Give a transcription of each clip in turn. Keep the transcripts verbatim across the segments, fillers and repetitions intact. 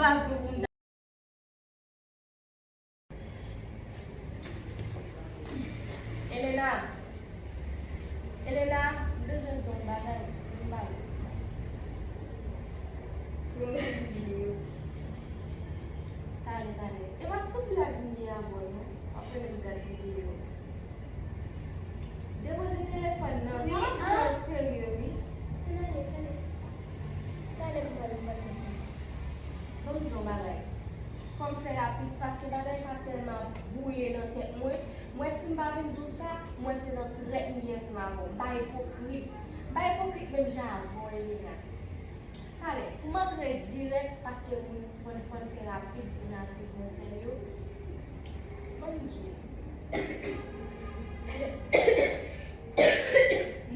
Plas mwen pou m ta- Elena. Elena, m bezwen di w yon bagay. Vin ba m. Mwen gade videyo. Talè, talè. E pa sou plat vini avè w non. Apre m gade videyo. Depoze telefòn nan. Wi, sa ap pran serye, wi. Ann ale, talè. Talè m pral, m pral fè sa. Ban m di w yon bagay. Fò m fè rapid, paske bagay sa tèlman ap bouye nan tèt mwen. Mwen, si m pa vin di w sa, mwen se nan trèt m ye ansanm avè w. M pa ipokrit. M pa ipokrit menm jan avè w, Elena. Talè, pou m antre dirèk, paske nou fò n, fò n fè rapid pou n al fè konsèy yo. Ban m di w.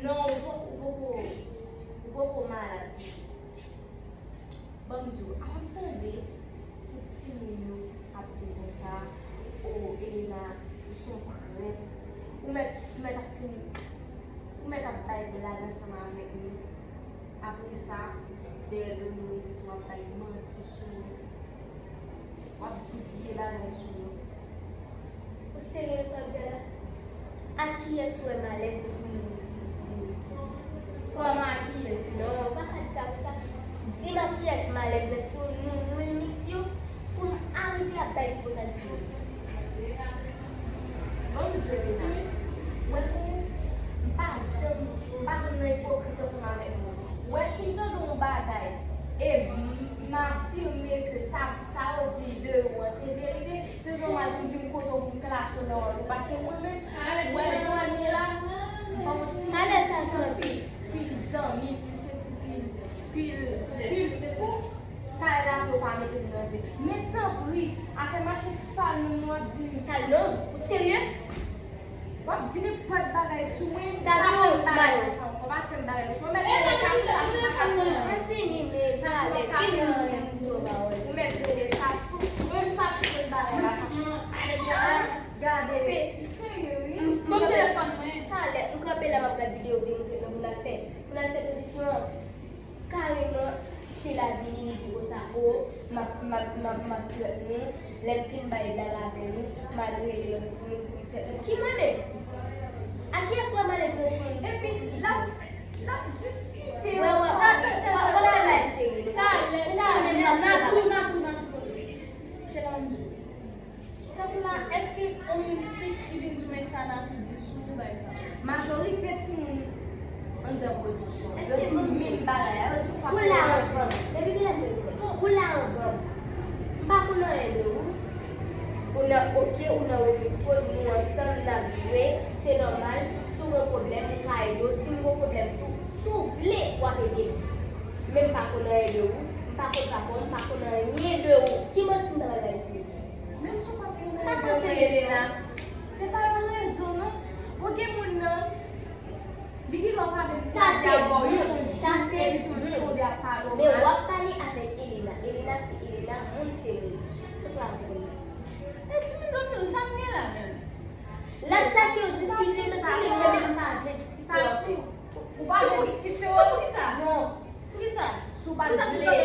Non, ou poko, ou poko, ou poko malad. Ban m di w, a w ap tande tout timoun yo ap di konsa, o, Elena, ou se yon trèt, ou mèt, ou mèt ap fin, ou mèt ap bay blag ansanm avèk nou. Apre sa, dèyè do nou, epi tou w ap bay manti sou nou. W ap di vye bagay sou nou. Ou serye nan sa w ap di a la? A kiyès ou wè m alèz nan timoun ou di, di m? Kòman a kiyès? Non, ou pa ka di sa konsa. Di m a kiyès m alèz nan timoun nou, nou, Linux yo, pou m arive ap bay tripotay sou yo. Ban m di w, Elena, ou wè, m pa janm, m pa janm nan ipokrit ansanm avèk nou. Ou wè, si m tande yon bagay, e m, m afime ke sa, sa yo di de ou an, se verite, se nòmal pou m vin kote w, pou m klase w nan wòl ou. Paske mwen menm, ou wè, jan w ye la, m pa yon ti pil, pil zanmi, pil sesi, pil, pil, pil fou. Talè la pou yo pa mete m nan ze. Men tanpri, afè mache sal nou, nou ap di m. Sal non, ou serye? W ap di nenpòt bagay sou mwen, pa fè m bagay konsa ankò, pa fè m bagay konsa. Ou mèt rele sa sou sa, sa, sa, sa. Mwen fini, men talè, fini, mwen di w pawòl. Ou mèt rele sa sou, mwen sa sou bagay la. Gade, serye, wi. Ban m telefòn mwen. Talè, m kanpe la, m ap gad videyo, vin, vin, vin, vin al fè, vin al fè tranzisyon an. Kareman, Sheila vini, li di konsa, o, m ap, m ap, m ap, m ap trèt nou, lè m fin bay blag avè nou, m al rele lòt timoun pou li trèt nou. Ki mwen menm? A kiyès ou wè m alèz nan timoun? Epi, l ap, l ap diskite. Wè, wè, wè, wè, wè, wè, wè, serye, nou. Talè, talè, Natou, Natou, Natou, poze. Sheila, m di w. Tankou la, èske yon moun fiks ki vin di w men sa Natou di sou bagay sa? Majorite timoun anndan pwodiksyon, yo di menm bagay la, yo di ou pa konnen anyen. Depi kilè m te di w? Ou la anvan m. M pa konn anyen de ou. Ou nan oke, ou nan Remix Prod, nou ansanm, n ap jwe, se nòmal. Si w gen pwoblèm, ou ka ede w. Si m gen pwoblèm tou, si w vle, w ap ede m. Men m pa konn anyen de ou, m pa konn papa w, m pa konn anyen de ou. Ki manti m ta pral bay sou yo? Menm si w pa t konnen de mwen, Elena, se pa yon rezon non. Bon, gen moun nan, li gen lè w pa menm pale avè w, yon jou epi tou li tonbe ap pale w mal. Men w ap pale avèk Elena. Elena se Elena, moun se moun. Ou sa konprann? E timoun yo menm, sa n gen la menm? L ap chache yon diskisyon, tandis ke mwen menm m pa vle diskisyon avè l. Ou pa vle diskisyon? Se poukisa? Non. Poukisa? Si w pa t vle,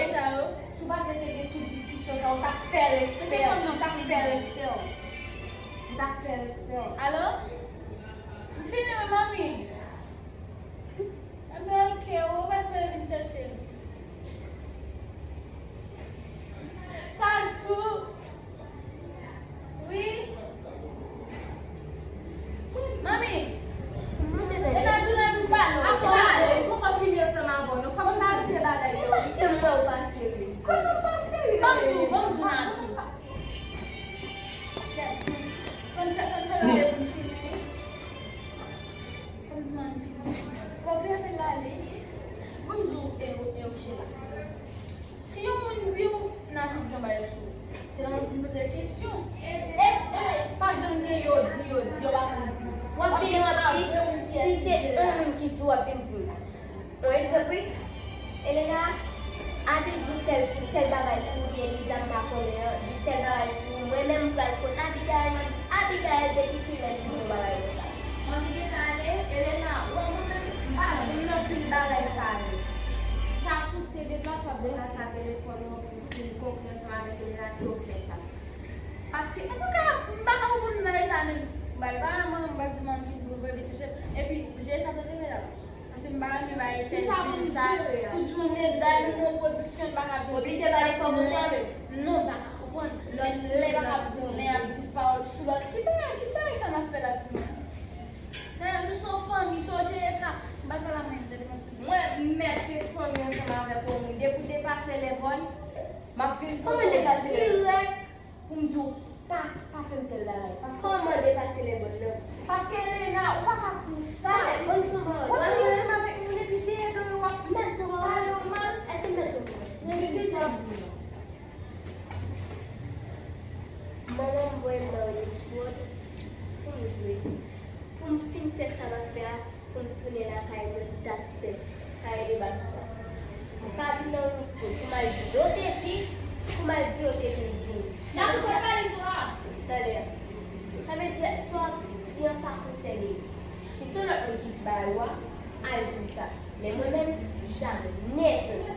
si w pa t vle te gen tout diskisyon sa, ou t ap fè respè w, ou t ap fè respè w. Ou t ap fè respè w. Alo? M fini wi, manmi. Enben, oke, ou mèt vin chèche m. Sa sou. Wi. Manmi. E Natou, Natou pa non. Apa, ou poko fini ansanm avè w non. Fò m klarifiye bagay yo. Paske m wè ou pa serye. Kòman m pa serye? Ban m di w, ban m di w Natou. Fò n fè, fò n fè bagay pou n fini. Fò n di manmi fini. Bon, fè apèl la ale. Ban m di w, e, e, Sheila. Si yon moun di w, Natou di yon bagay sou ou, se nòmal pou m poze l kesyon. E, e, pa janm gen yo di, yo di, yo pa konn di. W ap vini, w ap di, si se yon moun ki di w, w ap vin di m. Yon egzanp, wi. Elena, Abi di tèl, tèl bagay sou ou, byen Liza m pa konnen an, di tèl bagay sou ou. Mwen menm m pral kot Abigail, m ap di, Abigail, depi kilè li di yon bagay konsa? Manmi gentan ale, Elena, wè mwen menm, m pa janm nan fil bagay sa yo. Sa sou se deplase w ap deplase avè l. Telefòn ou pou fin konkli ansanm avèk Elena, ke w fè sa. Paske, antouka, m pa ka konprann bagay sa menm. M pral pale a manman m, m pral di manman m fin pran vre bit chèf. Epi, jere sa pou jere la. Paske m pa renmen bagay fè zen sa. Tout jounen, dayè nou nan pwodiksyon, n pa ka vin. Oblije pale fò konsa menm. Non, m pa ka konprann. Lè, lè pa ka vin, lè y ap di pawòl sou lòt. Ki bagay, ki bagay sa n ap fè la, timoun? Dayè, nou se yon fanmi, se w jere sa. M pral pale a manman m, tande manman m. Mwen mèt ret fanmi ansanm avèk yon moun. Depi w depase lèvòl, m ap vin kote w dirèk pou m di w pa, pa fè m tèl bagay. Paske kòman depase lèvòl nan? Paske Elena, ou pa ka konsa. Talè, ban m di yon pawòl. W ap viv ansanm avèk moun epi deyò w ap pale yo mal. Èske m mèt di yon pawòl? Di m sa w ap di m nan. Manman m voye m nan yon ti pwòd pou m jwe. Pou m fin fè sa m ap fè a, pou m tounen lakay mwen dat sèt. Pa gen deba sou sa. M pa vin nan yon ti pwòd pou m al di yo te di, pou m al di yo te vin di m. Sa vle di, talè. Sa vle di, sa w ap di an pa konsène m. Si se yon lòt moun ki di bagay ou a, al di m sa. Men mwen menm, jamè. Never.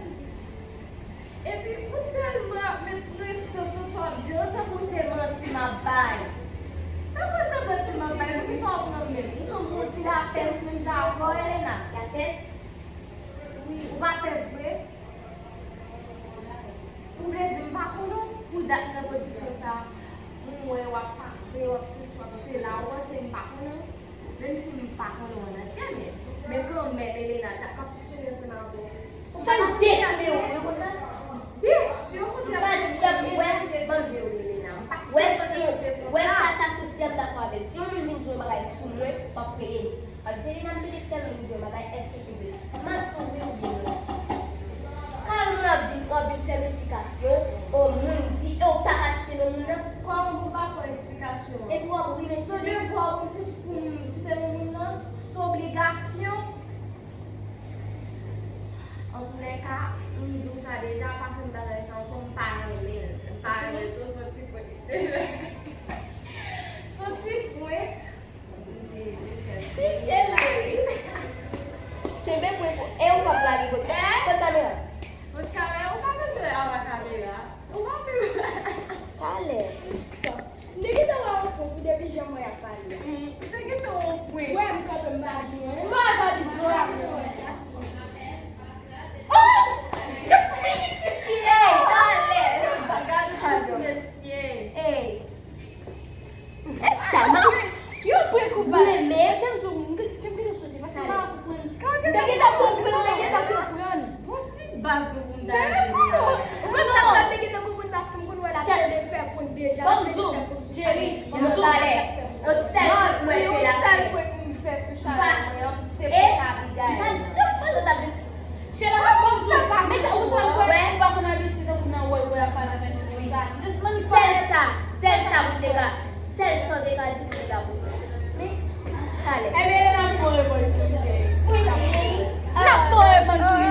Epi ou tèlman ap met presyon sou sa w ap di yo, tankou se manti m ap bay. Tankou se manti m ap bay, poukisa w pran m menm? Ou pran m pou yon ti lapès menm jan avè w, Elena? Lapès? Wi, ou pa pès vre? Ou vle di m pa konnen w pou dat nan pwodiksyon sa a? M wè w ap pase, w ap sesi, w ap sela, ou panse m pa konnen w? Menm si m pa konnen w an antye, men, men kanmenm, Elena, dat m ap fonksyone ansanm avè w. Ou fè m deside w, wi, konsa? Deside w, konsa? M pa janm wè, ban m di w, Elena, m pa janm panse w te konsa. Wè sa, sa soti an m dakò avè l. Si yon moun vin di yon bagay sou mwen, w ap rele m. W ap di, Elena, m tande tèl moun di yon bagay, èske se vre? M ap di w wi oubyen non. Kòman w ap vin, w ap vin fè m esplikasyon, o moun di, e w pa ka site non moun nan? Kòman pou w pa fè w esplikasyon? Epi w ap ri menm si. Se devwa w pou m si-, pou m site non moun nan? Se obligasyon? Antoulèka, m di w sa deja, pa fè m bagay sa ankò, m pa renmen l. M pa renmen l, se yon ti pwen. Se yon ti pwen. Pitye l, wi. Kenbe pwen pou, e ou p ap lage kot, kot kamera? Kot kamera, ou pa bezwen ava kamera. Ou pa bezwen. Talè. M te gentan wè yon pwen, wi, depi jan mwen ap pale a. M te gentan wè yon pwen. Wè m kanpe, m pa di anyen. M pa, pa di anyen. Oh! Talè. Gade mesye. Ey. E sa, m ap, yo pran kou ba. Men, men, tann sou, m gen, m gen sou se, paske m pa konprann. M te gentan konprann, m te gentan konprann. Bon ti baz nou pou m ta di nou la. Ou konn sa k fè m te gentan konprann, paske m konn wè l ap tande fè prank deja, l ap tande fè prank sou Channel. Cheri, m talè. Yon sèl prank mwen fè la. Sèl prank m fè sou Channel mwen an, se prank Abigail. M pa t janm panse w t ap vin. Chela, ban m di w, men sa, ou konn sa m kwè, ou pa konn abitye tankou nan woy, woy ap pale avèk nou konsa. Just money. Sèl sa, sèl sa pou m te ka, sèl sa w te ka di pou m te ka pou. Men, talè. Ebyen, n ap pran revanj sou li. Wi, n ap pran revanj sou li.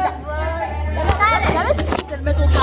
Talè. Gade si se te l mete yon